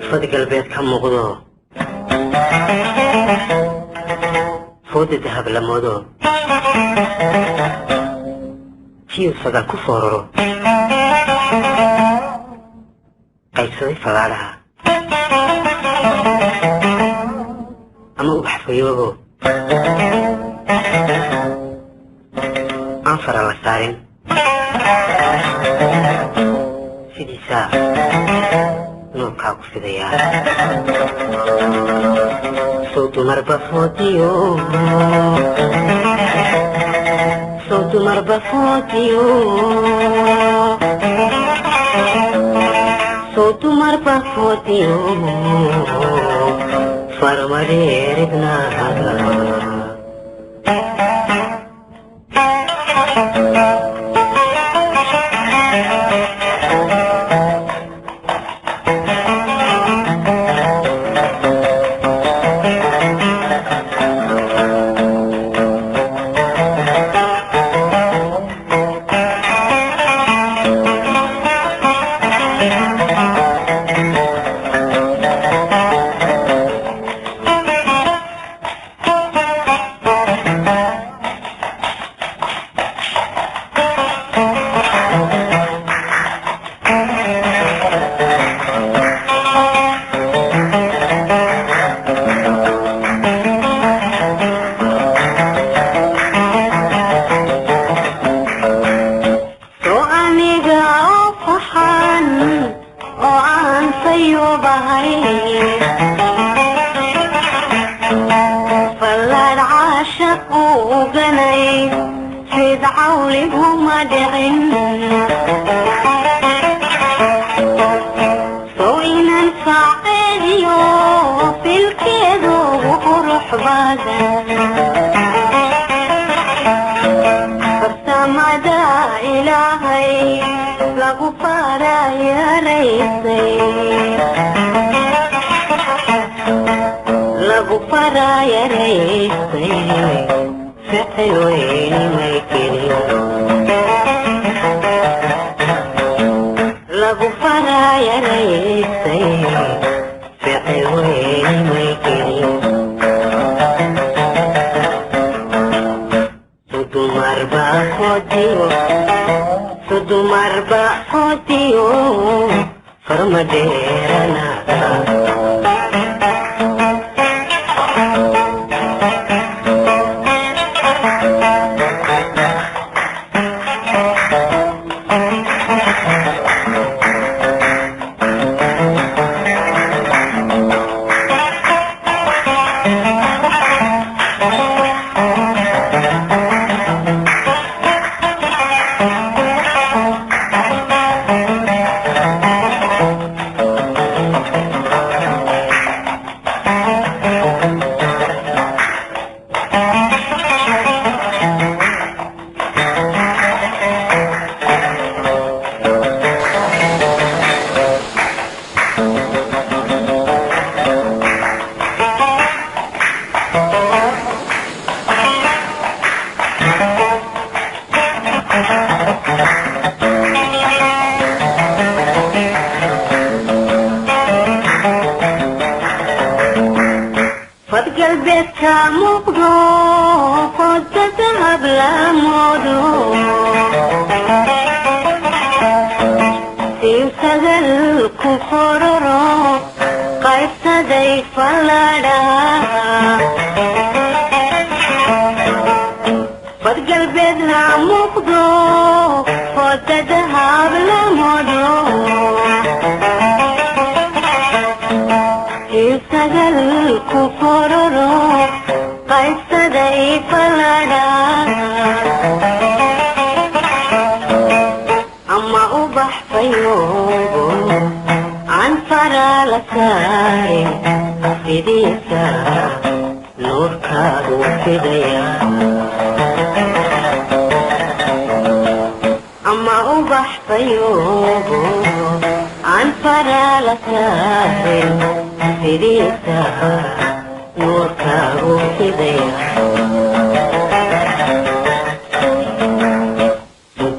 Fad galbeed ka muuqdo, fooda dahab la moodo, tiyo sagal ku fooraro, qaybsaday fagaadhaha ama ubax fayoobo aan fara la saarin, sidiisaa nuurkaa ku fidayaa. Sow dumarba foodiyo, sow dumarba foodiyo, sow dumarba foodiyo farmadheeridnaaga. Soo aniga oo faxan oo aan fayoobahay, fallaadh caashaq uganay fid cawliguma dhicin. Sow inan faaceediyo filkeedu ugu qurux badan, farsamada Ilaahay lagu farayaraysay, lagu farayaraysay, ficil weyni may gelin, lagu farayaraysay, ficil weyni may gelin. Sudumarba foodiyo, sudumarba foodiyo farmadheeranaga. Fad galbeedka muuqdo, fooda dahab la moodo, siw sagal ku fororo, qaybsaday fallaadhaha. Fad galbeed la muuqdo, fooda dahab la moodo, siw sagal ku fororo, qaybsaday fallaadhaha, ama ubax fayoobo aan fara la saarin, sidiisa nuurkaagu fidaya. Fayobo aan faraala saarin fidiisa nuurkaagu fidaya.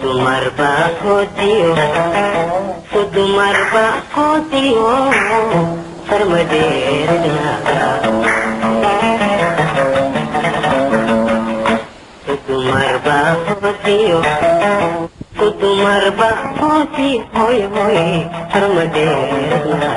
Dumarba koodiyo, dumarba koodiyo, farmadeerdaaga. Dumarba koodiyo, dumarba koodi, hoy hoy, farmadeerdaaga.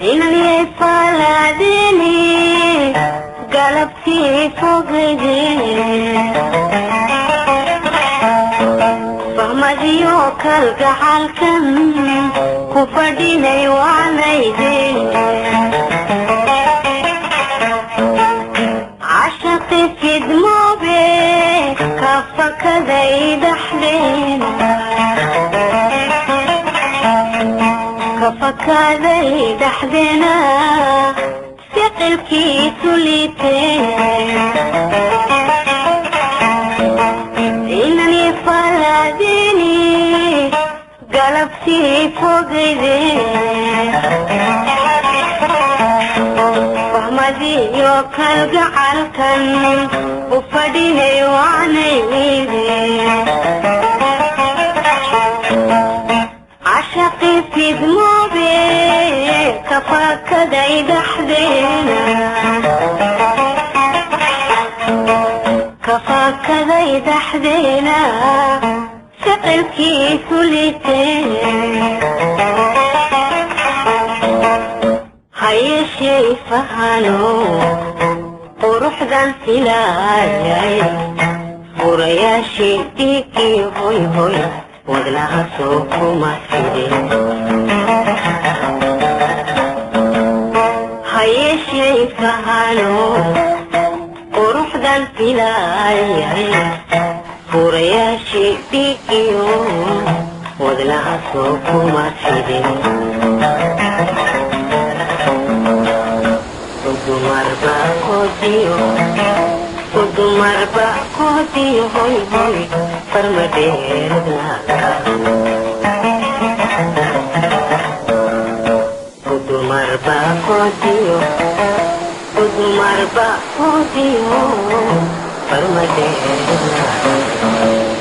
Inaniyay faalaadini galabtii fogayde, fahmadiyo kalgacalkan ku fadhinay wacnayde. Cashaqi fidmoobe kafakaday dhaxdeena, kafakaday dhaxdeena, ficilkiisu liitee. Inani faalaadini galabtii fogayde, fahmadiyo kalgacalkan u fadhinay wacnayde. Cashaqi fidmoobe kafakaday dhaxdeena, kafakaday dhaxdeena, ficilkiisu liitee. Hayeeshee fahano quruxdan filaayay, furayaashii dhiiggii, hoy hoy, wadnaha soo kuma fidin. Hayeeshee fahano quruxdan filaayay, furayaashii dhiiggiyo wadnaha soo kuma fidin. Dumarba koodiyo, dumarba koodiyo, hoy hoy, farmadeerdaaga. Dumarba koodiyo, dumarba koodiyo, farmadeerdaaga.